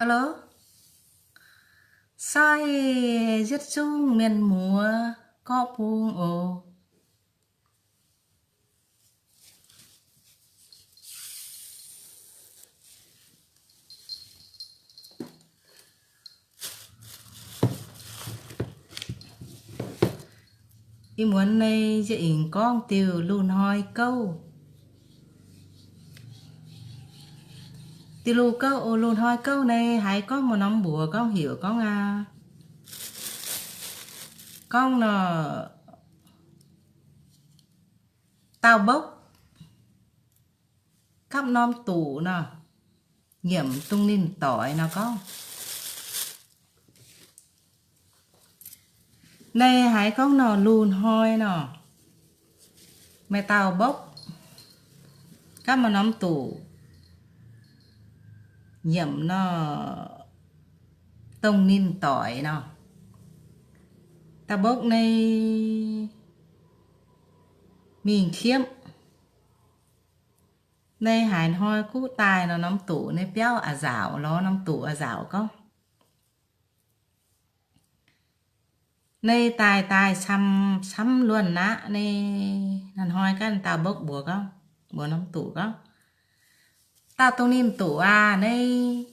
Alo, sai, yietc zungv mienh muoz gorqv bung oc. Ih muonz naaiv yie aengx gorngv diuh lungh hnoi gouv. Diuh lungh gouv, lungh hnoi gouv naaiv haiz gorngv maaih norm mbuox gorngv heuc gorngv aqv. Gorngv nor, dauh mbopv gapv norm duqv nor, nyiemc dongh ninh doic nor gorngv. Naaiv haiz gorngv nor lungh hnoi nor, maaih dauh mbopv gapv maaih norm duqv nyiemc nor, dongh ninh doic nor. Dauh mbopv naaiv mingh kiepv. Naaiv haaix hnoi guv daaih nor, norm duqv naaiv biauv a'nzaauc lorz norm duqv a'nzaauc gorngv. Naaiv daaih daaih camv camv luonh aqv. Naaiv hnoi ganh dauh mbopv mbuox gorngv, mbuox norm duqv gorngv, dauh dongh ninh duqv aac, naaiv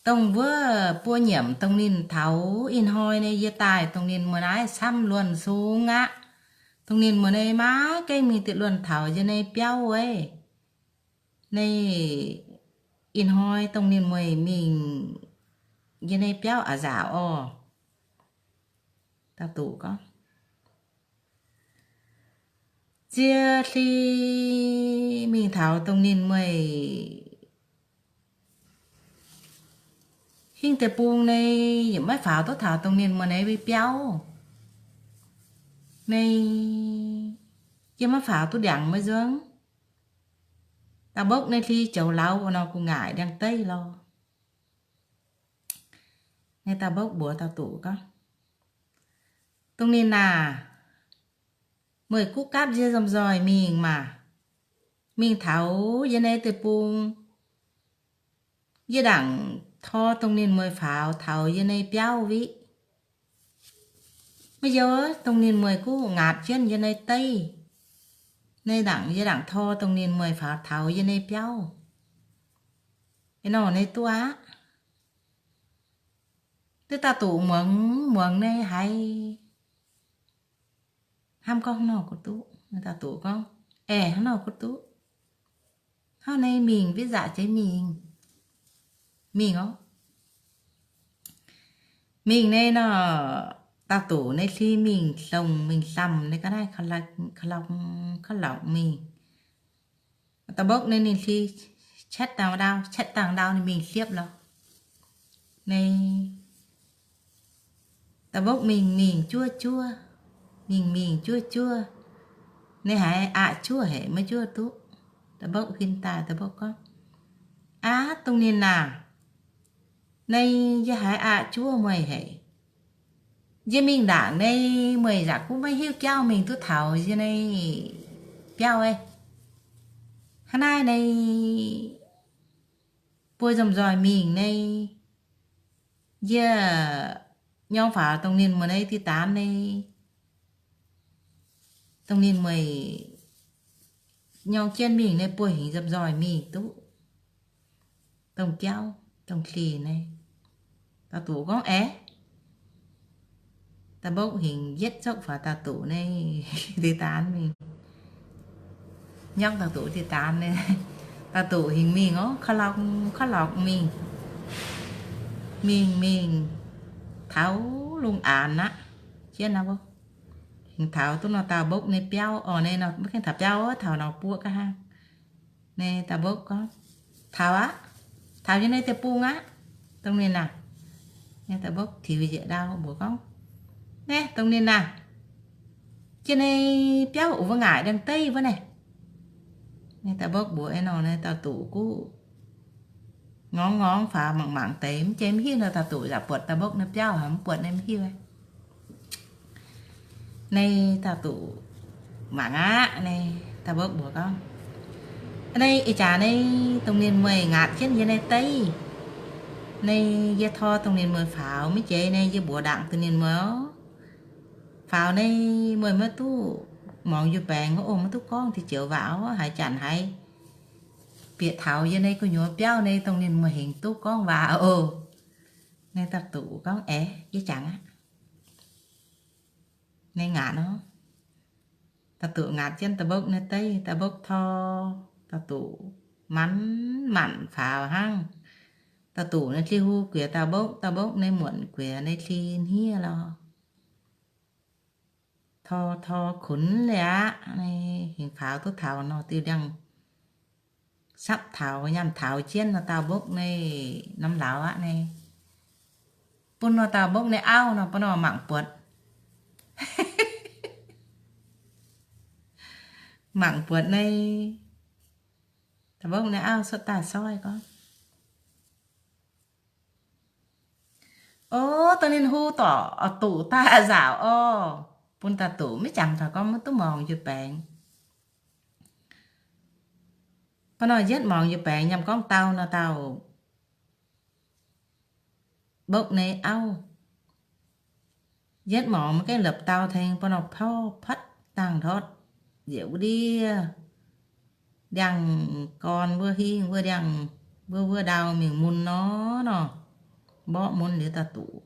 dongh wuov buo nyiemc dongh ninh taux ih hnoi naaiv yie daaih dongh ninh muoz naaiv camv luonh sung aqv. Dongh ninh muoz naaiv maiv gaengh mingh diqc luonh taux yie naaiv biauv wuov. Naaiv ih hnoi dongh ninh muoz mingh yie naaiv biauv a'nzaauc orqc. Dauh duqv gorngv, ziex hli mingh taux dongh ninh muoz hingh deic-bung naaiv yaac maiv faaux duqv taux dongh ninh muoz naaiv biauv. Naaiv yie maiv faaux duqv ndiangx maiv nzuonx. Dauh mbopv naaiv hli joux lauz nor, gu'nguaaic ndiangx-deiv lorh. Naaiv dauh mbopv mbuox dauh duqv gorngv, dongh ninh aah, meih guv gapv yie nzomh nzoih mingh maah, mingh taux yie naaiv deic-bung, yie ndaangc tor dongh ninh muoz faaux taux yie naaiv biauv wuov. Maiv youh, dongh ninh muoz guv ngaatc jienv yie naaiv deiv. Naaiv ndaangc yie ndaangc tor dongh ninh muoz faaux taux yie naaiv biauv. Ih nor naaiv duqv aqv. Duqv dauh duqv muangx muangx naaiv haiz hnamv gorngv, hnangv nor gunv duqv. Dauh duqv gorngv, aeqv, hnangv nor gunv duqv. Hnangv naaiv mingh, witv nzaqc jiex mingh. Mingh orqc. Mingh naaiv nor, dauh duqv naaiv hli mingh longc mingh hlamh naaiv ga'naaiv ka'lorqc, ka'lorqc mingh. Dauh mbopv naaiv ninh hli catv dangh ndau, catv dangh ndau ninh mingh siepv lorqc. Naaiv dauh mbopv mingh mingh juov juov, mingh mingh juov juov. Naaiv haiz aqc juov haic maiv juov duqv. Dauh mbopv huin daaih, dauh mbopv gorngv, aav, dongh ninh aah, naaiv yie haiz aqc juov meih haic. Yie mingh ndaangc naaiv meih yaac gunv maiv hiuv jauv mingh duqv taux yie naaiv biauv. Hnangv naaiv naaiv buo nzomh nzoih mingh naaiv, yie nyorng faaux dongh ninh muoz naaiv diqc daanv naaiv, dongh ninh muoz nyorng jienv mingh naaiv buo hingx nzomh nzoih mingh duqv dongh jauv dongh hli naaiv. Dauh duqv gorngv, aeqv, dauh mbopv hingx yietv zouv faaux dauh duqv naaiv diqc daanv mingh. Nyorng dauh duqv diqc daanv naaiv, dauh duqv hingx mingh orqc, ka'lorqc ka'lorqc mingh. Mingh mingh taux lungh aanx aqv. Jienv naaiv mbuo hingx taux duqv nor dauh mbopv naaiv biauv orqc. Naaiv nor maiv gaengh taux biauv, taux nor buoqv ga'hnangv. Naaiv dauh mbopv gorngv, taux aqv. Taux yie naaiv deic-bung aqv. Dongh ninh aah. Naaiv dauh mbopv tiux njiec ndau mbuox gorngv, naaiv dongh ninh aah, yie naaiv biauv wuov ngaaic ndiangx-deiv wuov naaiv. Naaiv dauh mbopv mbuox aeqv nor, naaiv dauh duqv guv ngorngv ngorngv faaux mangc mangc deix mv jiex mv hiuv nor, dauh duqv yaac buatc dauh mbopv naaiv biauv haic, mv buatc naaiv mv hiuv. Naaiv dauh duqv mangc aqv. Naaiv dauh mbopv mbuox gorngv, naaiv ih jaax naaiv dongh ninh muoz ngaatc jienv yie naaiv deiv. Naaiv yie tor dongh ninh mueiz faaux maiv jeiz naaiv, yie mbuox ndaangc dongh ninh mueiz, faaux naaiv mueiz maiv duqv muangx yie baengx oc, maiv duqv gorngv diuh joux waac oc, haaix zanc haiz bieqc taux yie naaiv gu'nyuoz biauv naaiv dongh ninh mueiz hingx duqv gorngv waac oc. Naaiv dauh duqv gorngv, aeqv, yie jangx aqv. Naaiv ngaatc nor, dauh duqv ngaatc jienv dauh mbopv naaiv deiv, dauh mbopv tor, dauh duqv manc manc faaux hnangv. Dauh duqv naaiv dli hu guiex dauh mbopv, dauh mbopv naaiv muonc guiex naaiv dli hniev lorh. Tor tor kunx leiz aqv, naaiv hingx faaux duqv taux nor diuh ndiangx sapv taux, nyaanh taux jienv nor dauh mbopv naaiv norm lauz aqv naaiv. Bun nor dauh mbopv naaiv auv nor bun nor mangc buatc, mangc buatc naaiv, dauh mbopv naaiv auv cuotv daaih soih gorngv, o, dongh ninh hu dorc duqv daaih a'nzauc oc. Bun dauh duqv maiv jangx taux gorngv maiv duqv muangx yie baengx. Bun nor yietv muangx yie baengx nyaanh gorngv dau nor dauh mbopv naaiv auv. Yietv muangx maiv gaengh lopc dau tengx bun nor porv patv dangh ndortv njiec wuov ndiev ndiangx-gorn wuov hingh wuov ndiangx wuov wuov ndau mingh mun nor nor, mborqv mun liuz dauh duqv.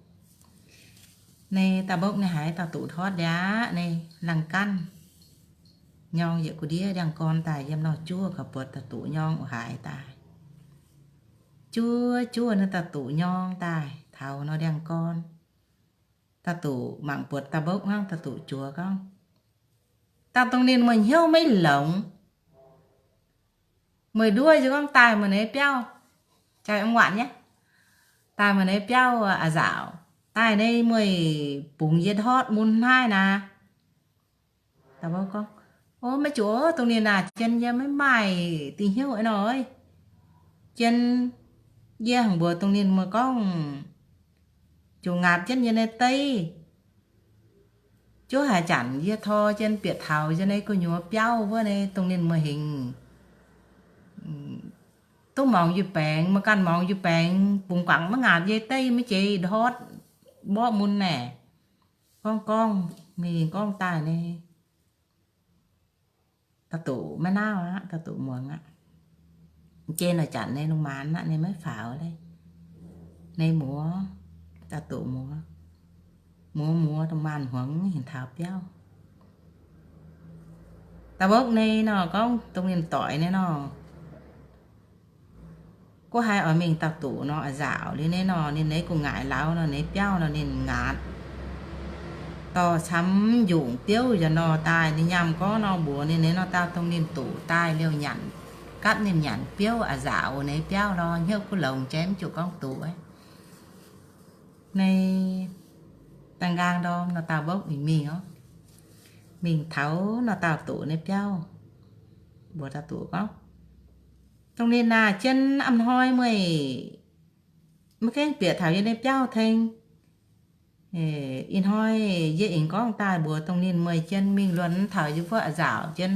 Naaiv dauh mbopv naaiv haiz dauh duqv ndortv liuz aqv, naaiv laangh gaanv nyorng yietc gu'ndiev ndiangx-gorn daaih yiem nor juov gauh buatc dauh duqv nyorng oc haaix daaih. Juov juov naaiv dauh duqv nyorng daaih taux nor ndiangx-gorn. Dauh duqv mangc buatc dauh mbopv hnangv, dauh duqv juox gorngv, dauh dongh ninh meih hnyouv maiv longx. Meih nduov yie gorngv daaih meih naaiv biauv, jaaix mv waanc nyei, daaih meih naaiv biauv a'nzauc, daaih naaiv meih bungx yie ndortv mun naaiv naaic. Dauh mbopv gorngv, o, maiv zuqc, dongh ninh naaic jien yie maiv maaih dingc hnyouv nor, jien yie hnangv mbuox dongh ninh meih gorngv, ziouc ngaatc jienv yie naaiv deiv. Ziouv haaix zanc yie tor jien bieqc taux yie naaiv gu'nyuoz biauv wuov naaiv dongh ninh meih hingx duqv muangx yie baengx, meih ganh muangx yie baengx bungx guangc maiv ngaatc yie deiv maiv jeiz ndortv mborqv mun naaic. Gorngv gorngv mingh gorngv daaih naaiv, dauh duqv maiv nauv aqv, dauh duqv muangx aqv. Jien naaic zanc naaiv lungh maanz aqv, naaiv maiv faaux leiz. Naaiv muoz, dauh duqv muoz, muoz muoz lungh maanz hmuangx hingh taux biauv. Dauh mbopv naaiv nor gorngv dongh ninh doic naaiv nor, guv haiz oix mingh dauh duqv nor a'nzauc liuz naaiv nor, ninh naaiv gu'nguaaic lauz nor, naaiv biauv nor ninh ngaatc dorh camv njungc biouv yaac nor daaih. Ninh nyaanh gorngv nor mbuox ninh naaiv nor dauh dongh ninh duqv daaih liouh nyanc, gapv ninh nyanc biouv a'nzauc naaiv biauv nor, hnyouv kuv longx jaiv mv zuqc gorngv duqv. Naaiv da'nqaang ndorm nor dauh mbopv mingh mingh oc, mingh taux nor dauh duqv naaiv biauv, mbuox dauh duqv gorngv, dongh ninh naaic jien a'hnoi meih maiv gaengh bieqc taux yie naaiv biauv tengx. Ih hnoi yie aengx gorngv daaih mbuox dongh ninh meih jien mingh luonx taux yie mbuo a'nzauc jien,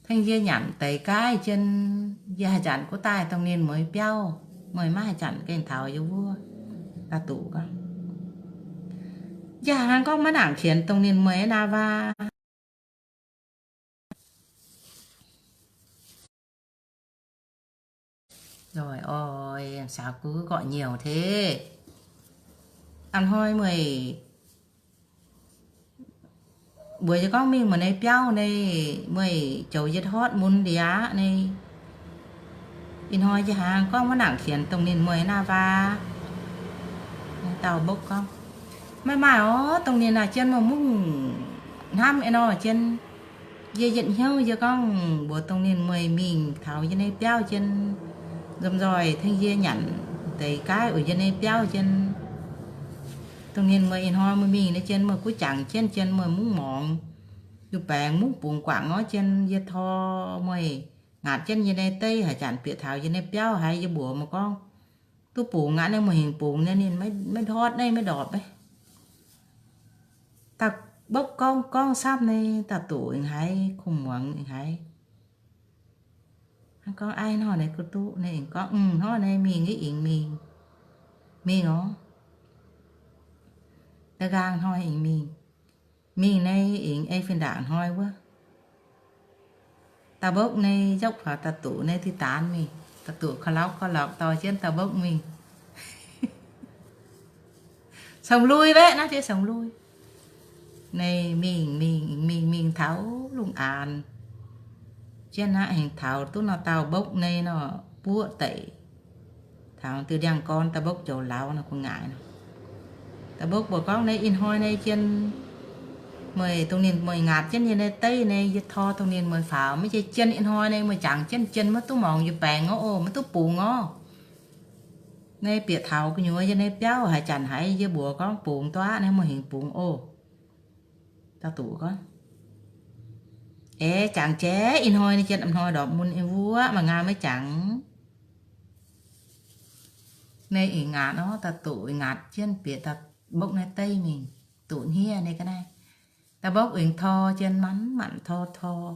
tengx yie nyanc deix gaaih jien, yie haaix zanc guv daaih dongh ninh mueiz biauv, meih maiv haaix zanc gaengh taux yie mbuo. Dauh duqv gorngv, yie haiz hnangv gorngv maiv nangc qienx dongh ninh meih naaiv waac. Oix, oix, saux guv gorqv-nyouh teh. A'hnoi meih mbuox yie gorngv mingh maaih naaiv biauv naaiv, meih joux yie ndortv mun liuz aqv naaiv. Ih hnoi yie haiz gorngv maiv nangc qienx dongh ninh meih naaiv waac. Dauh mbopv gorngv, maiv maaih oc, dongh ninh naaic jien meih mungv hnamv ei nor jien. Yie yietc hnyouv yie gorngv mbuox dongh ninh meih mingh taux yie naaiv biauv jien, nzomz nzoih tengx yie nyanc deix gaaih oc yie naaiv biauv jien. Dongh ninh meih ih hnoi meih mingh naaiv jien meih guv jangx jienv jien meih mungv muangx, yie baengx mungv bungx guangc orv jien, yie tor meih ngaatc jienv yie naaiv deiv haaix zanc bieqc taux yie naaiv biauv haiz yie mbuox meih gorngv, duqv bungx aqv naaiv, meih hingx bungx naaiv ninh maiv ndortv naaiv maiv ndorpc. Dauh mbopv gorngv gorngv camv naaiv, dauh duqv aengx haiz kungx muangx aengx haiz gorngv, aiv, hnoi naaiv gu duqv naaiv, aengx gorngv, hnoi naaiv mingh, ih ih mingh. Mingh oc. Da'nqaang hnoi aengx mingh. Mingh nyei aengx ei fin-ndaangc hnoi wuov. Dauh mbopv nyei jopv faaux dauh duqv nyei ti daanx mingh. Dauh duqv ka'lauv ka'lauv dorh jienv dauh mbopv mingh. Song lui baeqv naaiv diev song lui. Nyei mingh mingh mingh mingh taux lungh aanx. Jienv naaiv hengx taux duqv nor dauh mbopv nyei nor buoqv deic. Taux diuh ndiangx-gorn dauh mbopv joux lauz nor gu'nguaaic nor. Dauh mbopv mbuox gorngv, Naaiv ih hnoi nyei jien, meih dongh ninh meih ngaatc jienv yie nyei deiv nyei, yie tor dongh ninh meih faaux, maiv jien ih hnoi nyei meih jangx jienv jien maiv duqv muangx yie baengx oc, maiv duqv bungx oc. Naaiv bieqc taux gu'nyuoz yie nyei biauv haaix zanc haiz yie mbuox gorngv bungx duqv aqv, naaiv meih hingx bungx oc. Dauh duqv gorngv, Aeqv, jangx jiex ih hnoi nyei jien, ih hnoi ndorpc mun wuov mangc gaax maiv jangx. Naaiv ih ngaatc nor, dauh duqv ngaatc jienv bieqc dauh mbopv nyei deiv mingh, duqv hniev nyei ga'naaiv. Dauh mbopv aengx tor jienv manc manc tor tor.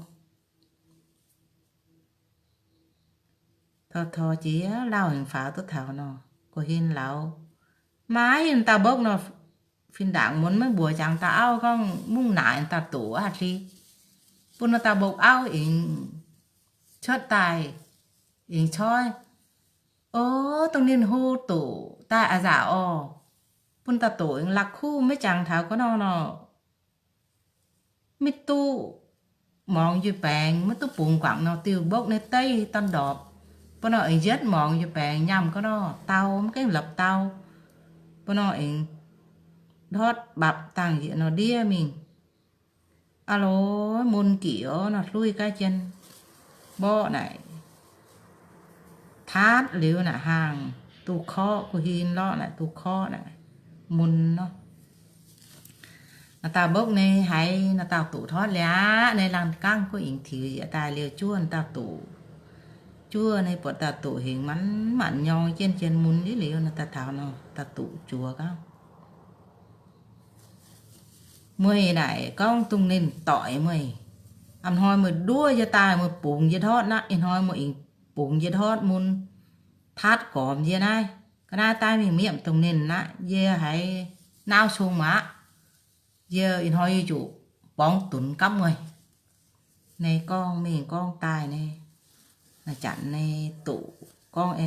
Tor tor jiex lauh hengx faaux duqv taux nor, gu'hin lauz, Maaih dauh mbopv nor, fin-ndaangc mun maiv mbuox jangx dauh auv gorngv mungv naaic dauh duqv aqv hleix. Bun nor dauh mbopv auv aengx cuotv daaih, aengx coiv, O, dongh ninh hlo duqv daaih a'nzauc orqc. Bun dauh duqv aengx la'kuqv maiv jangx taux ga'nor nor, maiv duqv muangx njiec baengx, maiv duqv bungx guangc nor diuh mbopv nyei deiv daan ndorpc. Bun nor aengx njietv muangx njiec baengx nyaanh ga'nor dau, maiv gaengh lopc dau. Bun nor aengx ndortv mbapc dangh njiec nor ndiev mingh. Aa loh, mun gic oc nor, hluih gaav jien mborqv naaic, tatv liuz naaic hnaangx duqv korqv, gu'hin lorqc naaic duqv korqv naaic, mun nor. Naaiv dauh mbopv nyei haiz naaiv dauh duqv hnotv liuz aqv, nyei laanh gangv gu'nguaaic tiux yietc daaih liuz juov naaiv dauh duqv. Juov nyei buatc dauh duqv hingx manc manc nyorng jienv jien mun liuz, naaiv dauh taux nor dauh duqv juox gaav, Meih naaic gorngv dongh ninh doic meih. A'hnoi meih nduov yie daaih, meih bungx yie hnotv naaiv, ih hnoi meih aengx bungx yie hnotv mun, tatv gormx yie naaiv. Ga'naaiv daaih mingh miepv dongh ninh naaiv, yie haiz naaiv cong aqv. Yie ih hnoi yie zuqc borngz dunx gapv meih. Nyei gorngv mingh gorngv daaih nyei. Naaiv zanc nyei duqv gorngv,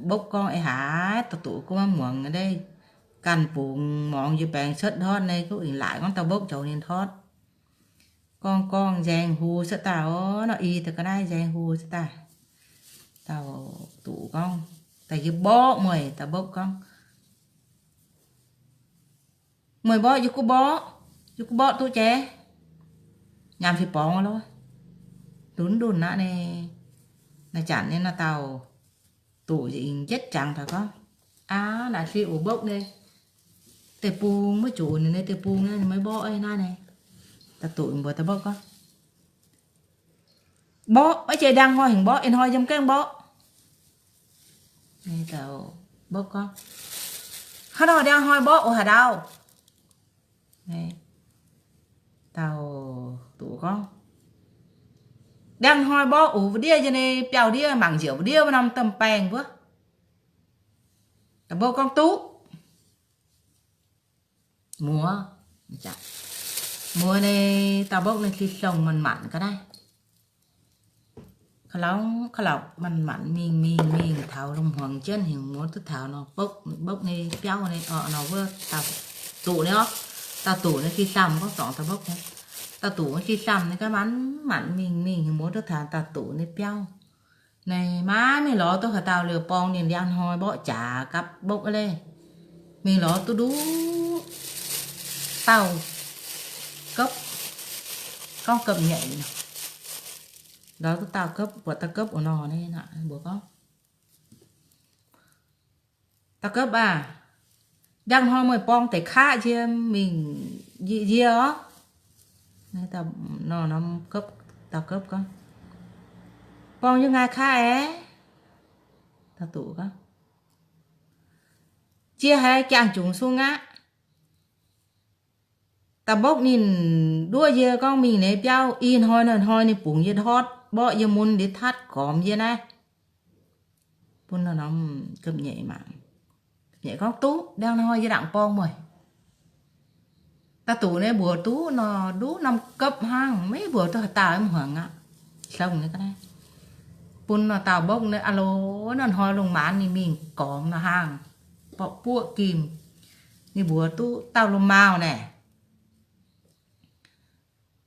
mbopv gorngv, Eix haaix dauh duqv gunv muangx nyei, ganh bungx muangx yie baengx cuotv hnotv nyei, guv ih laaic gorngv dauh mbopv zoux ninh hnotv. Gorngv gorngv nzaeng hlo cuotv daaih oc, nor i daaih ga'naaiv nzaeng hlo cuotv daaih. Dauh duqv gorngv, Daaih yie mborqv meih. Dauh mbopv gorngv, Meih mborqv yie gunv mborqv, yie gunv mborqv duqv jiex, nyaanh fih borngz loh. Ndunh ndunh aqv nyei. Naaiv zanc nyei naaiv dauh duqv njietv jangx taux gorngv, Aav, naaiv se oc mbopv nyei deic-bung, maiv zuqc ninh nyei deic-bung nyei, maiv mborqv naaiv nyei. Dauh duqv mbuox dauh mbopv gorngv, Mborqv, maiv jiex ndiangx hnoi hingh mborqv, ih hnoi yiem gaengh mborqv. Mbopv gorngv, Hnangv nor ndiangx hnoi mborqv oc haaix dauh? Dauh duqv gorngv, Ndiangx hnoi mborqv oc, wuov-ndiev yie nyei biauv-ndiev mangc njiec wuov-ndiev wuov norm domh baengh wuov. Dauh mbopv gorngv, Duqv. Muoz, muoz nyei dauh mbopv nyei ti longh manc-manc ga'naaiv. Ka'lauh ka'lauh manc-manc mingh mingh mingh taux lungh hmuangx jienv hingh muoz duqv taux nor, mbopv, mbopv nyei biauv nyei orqc nor wuov, dauh duqv nyei orqc, dauh duqv nyei ti hlamh gorngv dorngc dauh mbopv nyei. Dauh duqv nyei ti hlamh nyei ga'manc manc mingh mingh hingh muoz duqv taux dauh duqv nyei biauv. Naaiv maiv mingh lorz duqv haaix dauh liuz borngz ninh ndiangx hnoi mborqv jaax gapv mbopv leiz. Mingh lorz duqv nduqc dauh gopv, gorngv gopv nyeic nor. Lorz duqv dauh gopv, buatc dauh gopv oc nor, mbuo gorngv, Dauh gopv aah, ndiangx hnoi meih borngz deix kaqv nzie mingh njiec nzie orqc? Dauh gopv gorngv, Borngz yie nqaai kaqv aeqv. Dauh duqv gorngv, Nzie haiz jangx jungx sung aqv. Dauh mbopv ninh nduov yie gorngv mingh nyei biauv, ih hnoi hnoi hnoi ninh bungx yie hnotv, mborqv yie mun, liuz tatv gormx yie naaiv. Bun norm gopv nyeic mangc. Yie gorngv duqv, ndiangx-hnoi yie ndaangc borng meih. Da'duqv naaiv mbuox duqv nor, duqv norm gopv hnangv, maiv mbuox duqv haaix dauh mv hmuangx aqv. Hlongx nyei ga'naaiv bun nor dauh mbopv naaiv, aa loh, nor hnoi lungh maanz ninh mingh gorngx nor hnangv, borqv buoqv gim. Ninh mbuox duqv dauh Lu Maauh naaic,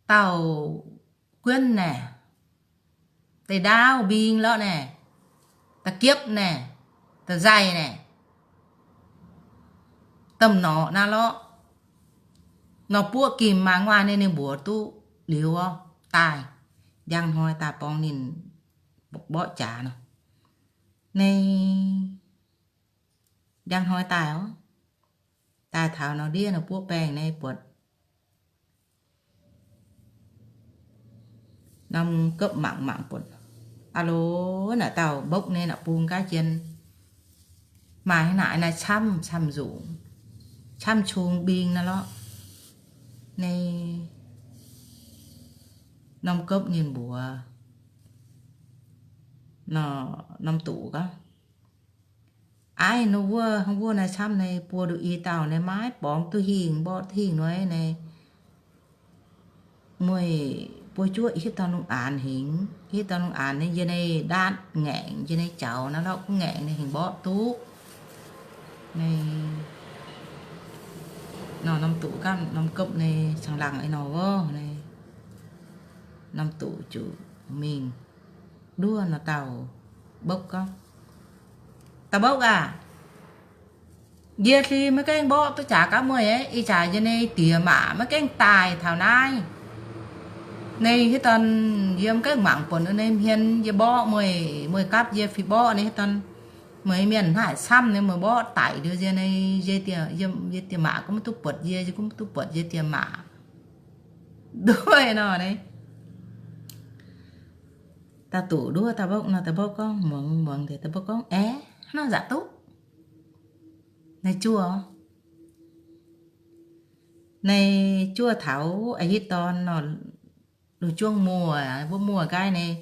dauh Guonv naaic, deix ndaauv mbing lorqc naaic, da'giepv naaic, da'nzaih naaic, domh norqc naaiv lorqc. Nor buoqv gim maaih nguaaic nyei, ninh mbuox duqv liuz orqc, daaih ndiangx-hnoi daaih borngz ninh mborqv jaax nor. Naaiv ndiangx-hnoi daaih orqc, daaih taux nor ndiev nor buoqv baengh naaiv buatc norm gopv mangc mangc buatc, aa loh, naaic dauh mbopv naaiv naaic bung gaav jien, maaih haaix naaic naaiv camv camv nzungc, camv cung mbing naaiv lorqc. Naaiv norm gopv ninh mbuox nor, norm duqv gorngv, Aiv, nor wuov, wuov naaiv camv naaiv buo nduqc i dauh naaiv maiv borngz duqv hingh, mborqv duqv hingh nor naaiv, mueiz buo juoqv hitv dorn lungh aanx hingx, hitv dorn lungh aanx naaiv yie naaiv ndaatv ngaengc, yie naaiv jaux naaiv lorqc, kuv ngaengc naaiv hingx mborqv duqv. Naaiv nor norm duqv gapv norm gopv naaiv caangh laangh ei nor wuov naaiv, norm duqv zuqc mingh nduov nor dauh mbopv gorngv, Dauh mbopv aac, yie hli maiv gaengh mborqv duqv jaax gapv mueiz, ih jaax yie nyei diex maac maiv gaengh daaih taux naaiv. Naaiv hitv dorn yie maiv gaengh mangc buonc nyei hmien yie mborqv mueiz, mueiz gapv yie fih mborqv naaiv hitv dorn. Meih mienh hnangv haaix camv naaiv meih mborqv daic liuz yie nyei, yie diex, yie diex maac gunv maiv duqv buatc yie, yie gunv maiv duqv buatc yie diex maac. Nduov nor naaiv, dauh duqv nduov dauh mbopv nor, dauh mbopv gorngv muangx muangx deix, dauh mbopv gorngv, Aeqv, hnangv nzangc duqv. Naaiv juov, naaiv juov taux a'hitv dorn nor, lungh juov muoz, mbuo muoz nqaai naaiv,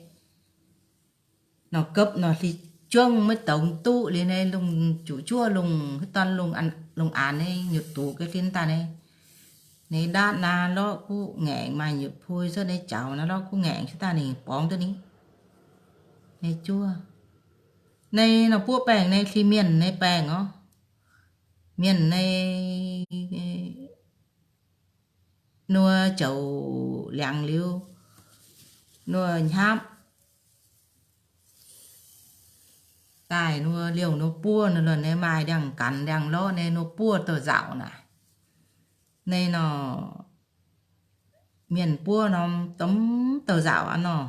nor gopv nor hli juov maiv dongz duqv liuz naaiv, lungh juqc juov lungh, hitv dorn lungh aanx naaiv nyutc duqv ga'hlen daaih naaiv, naaiv ndaatv naaiv lorqc kuv ngaengc maaih nyutc pui cuotv naaiv jaux naaiv lorqc kuv ngaengc cuotv daaih ninh borngz duqv ni. Naaiv juov, naaiv nor buoqv baengh naaiv hli mienh naaiv baengh orv. Mienh naaiv nor zoux liangx liuz nor hnyapv daaih nor liouh nor buov nor luonx naaiv maaih ndiangx-ganx ndiangx-lorqv naaiv nor buov douh nzauc naaic. Naaiv nor mienh buov norm domh douh nzauc aqv nor.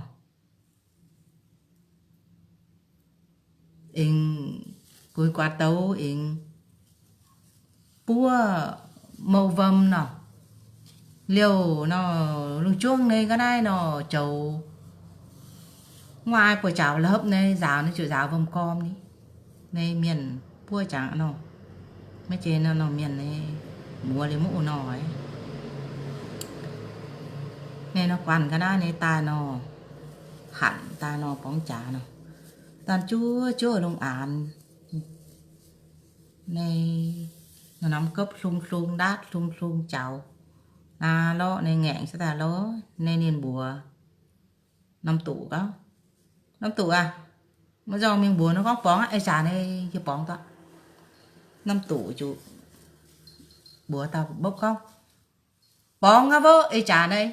Aengx guix guaax douz aengx buov mou vomh nor. Liouh nor, lungh juov naaiv ga'naaiv nor zoux nguaaiv buoz-jaux lopv naaiv nzaaux naaiv ziouc nzaaux vomh gorm ni. Naaiv mienh buov jangx nor, maiv zeiz nor, nor mienh naaiv muoz liuz maiv ux nor. Naaiv nor guanh ga'naaiv naaiv daaih nor, hanc daaih nor borngz jaax nor, daan juov juov lungh aanx. Naaiv nor norm gopv hlung hlung, ndaatv hlung hlung jaux, aa, lorqc naaiv ngaengc cuotv daaih lorqc. Naaiv ninh mbuox norm duqv gorngv, Norm duqv aac, maiv nzorng mingh mbuox nor gorngv borngz aqv. Eix jaax naaiv yie borngz duqv. Norm duqv zuqc mbuox dauh mbopv gorngv, Borngz aqv, mbopv, eix jaax naaiv.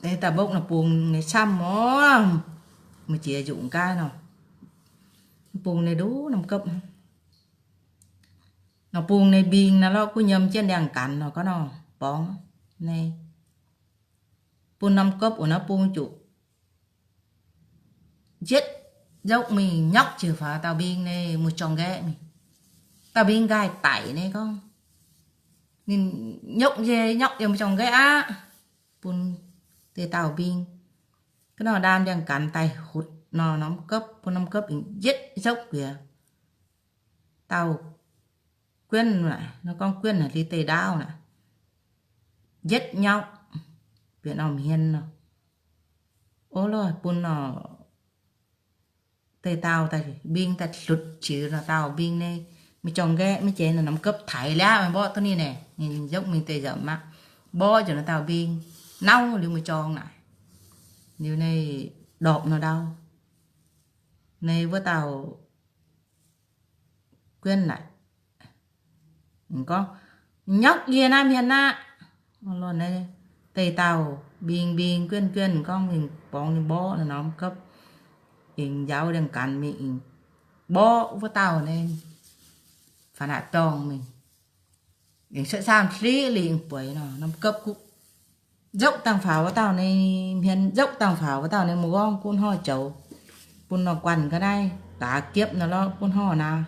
Naaiv dauh mbopv nor bung naaiv camv orv, maiv jiex nzunc gaav nor, bung naaiv nduqc norm gopv nor, bung naaiv mbing naaiv lorqc guv nyiemz jienv ndiangx-ganx nor gorngv nor, Borngz naaiv. Bun norm gopv wuov nor bung zuqc njietv nzopv mingh nyauqv jiex faaux dauh mbing naaiv, muoz jorng nqaeqv mingh. Dauh mbing nqaai daic naaiv gorngv, ninh nyouv njiec nyauqv yiem muoz jorng nqaeqv aqv. Bun deix dauh mbing ga'naaiv ndaam ndiangx-ganx daaih hutv nor, norm gopv, bun norm gopv njietv nzopv bieqc dauh guonv naaic, nor gorngv guonv naaic, liuz deix ndaauv naaic, njietv nyauqv bieqc norm hmien nor, ov lorh bun nor deix dauh daaih mbing daaih hlutv jiex nor dauh mbing nyei, mingh jorng nqaeqv maiv jiex nor norm gopv taaix liav mborqv duqv ninh naaic, ninh yopv mingh deix nzamc aqv, mborqv njiec nor dauh mbing nauv liuz mingh jorng naaic, liuz naaic ndorpc nor ndau, naaic wuov dauh guenv naaic gorngv, Nyokv yie naaiv hmien aqv. Deix dauh mbing mbing guenv guenv gorngv mingh borngz ninh mborqv nor norm gopv, aengx njaaux ndiangx-gaanx mingh aengx mborqv wuov dauh naaic faaux naaic dorngh mingh, aengx cuotv saamv-hliqv liuz aengx bueix nor norm gopv guv nzopv dangh faaux wuov dauh nyei hmien, nzopv dangh faaux wuov dauh nyei mbu'nqorngv gunv hnoi joux, bun nor guanh ga'naaiv gaax giepv nor lorqc gunv hnoi naaic.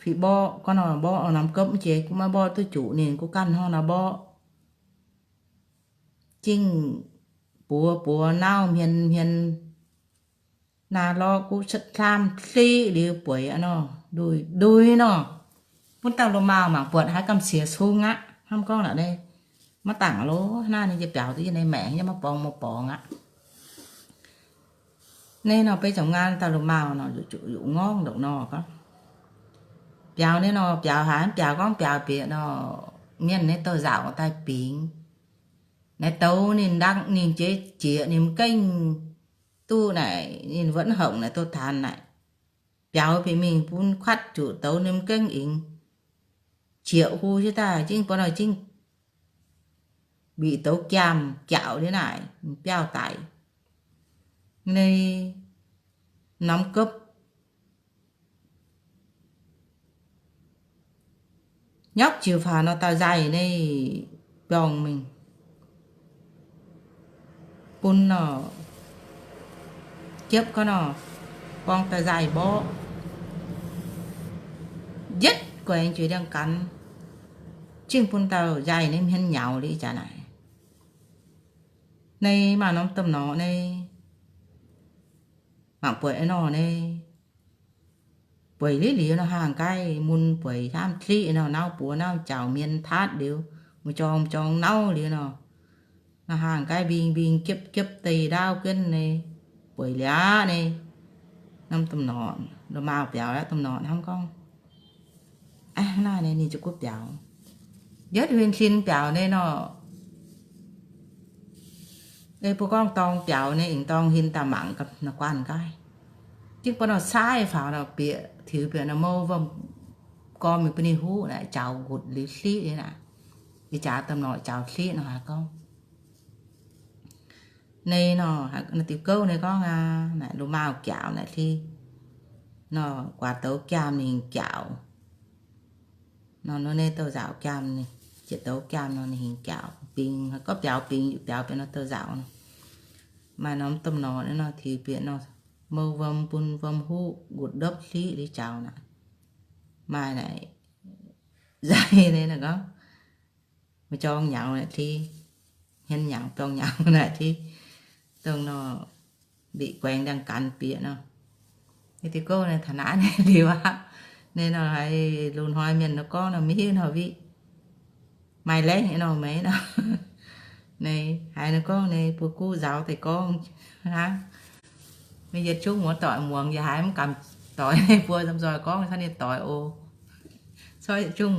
Fih mborqv gorngv nor mborqv norm gopv mv jiex, gunv maiv mborqv duqv juqc ninh, gunv ganh hnoi nor mborqv, zingh buoz buoz nauv hmien hmien naaic lorqc, gunv cuotv saamv-hliqv liuz bueix nor, nduih nduih nor, bun dauh loz-maauh mangc buatc haiz gamh siex sung aqv. Hnamv gorngv naaic, maiv dangc loz, naaiv ninh jiex biaux duqv yie nyei maengc, yie maiv borngz maiv borngz aqv. Naaiv nor beiv zoux ngaan dauh loz-maauh nor, zuqc ngorngv ndongc nor gorngv, biaux naaiv nor, biaux haiz biaux gorngv biaux bieqc nor, mienh naaiv douh nzauc daaih bingx. Naaiv douz ninh ndangv ninh jiex jieqc ninh m'gengh duqv naaic ninh wuonv hongc naaic douz-taanx naaic, biaux bieqc mingh bun kuatv zuqc douz ninh m'gengh ingx, jieqc hu jienv daaih jingv buo nor jingv mbic douz giamh jauc liuz naaic biauv daic. Naaiv norm gopv nyauv jiuc faaux nor dauh nzaih naaiv biorngh mingh bun nor, jiepv gorngv nor, gorngv dauh nzaih mborqv, yietv guaix jiex ndiangx-gaanx, jingh bun dauh nzaih naaiv hmien nyaux liuz jaax naaic. Naaiv maaih norm domh norqc naaiv, mangc buatc nor naaiv, bueix liuz liuz nor haangh nqaiv mun bueix camv-hliqv nor, nauv buoz nauv jauc hmien tatv liuz, mv jorng mv jorng nauv liuz nor, nor haangh nqaiv mbing mbing jiepv jiepv deix ndaauv guenv naaiv, bueix liuz aqv naaiv. Norm domh norqc, loz-maauh biaux aqv, domh norqc hnamv gorngv, aav, naaiv naaiv ninh ziouc gunv biaux. Yietv huin sin biaux naaiv nor, ei mbuo gorngv dorng biaux naaiv, aengx dorng huin daaih mangc gaax nor guanh nqaiv, jingv buo nor saaiv faaux nor bieqc, tiux bieqc nor mouv wuom gormx mingh bun ninh huv naaic, jaux nqutc liuz hliqv liuz naaic. Ih jaax domh norqc jaux hliqv nor haaix gorngv, naaiv nor, naaiv diuh gouv naaiv gorngv aqv, naaic loz-maauh jaux naaic hliev nor, guaax douz jaamh ninh hingh jaux nor, nor naaiv douh nzauc jaamh ninh, jiex douz jaamh nor ninh hingh jaux bingx, gorngv biaux bingx, biaux bieqc nor douh nzauc nor, maaih norm domh norqc naaiv nor tiux bieqc nor, mouv wuom bun wuom huv nqutc ndopv hliqv liuz jaux naaic, maaih naaic nzaih naaiv nor gorngv, mv jorng nyaux naaic hliev, hmien nyaux, jorng nyaux naaic hliev, dongh nor, mbiqc guaengx ndiangx-gaanx bieqc nor. Naaiv diuh gouv naaiv taux naaiv liuz aqv. Naaiv nor haiz loz-hnoi mienh nor gorngv nor mv hiuv nor wih, maaih laengh nor meih nor, naaiv haiz nor gorngv naaiv buo guv nzaaux deix gorngv hnangv. Naaiv yietc zungv muoz-doic muangx yaac haiz mv gamh doic, naaiv buo nzoih gorngv caux ninh doic oc. Caux yietc zungv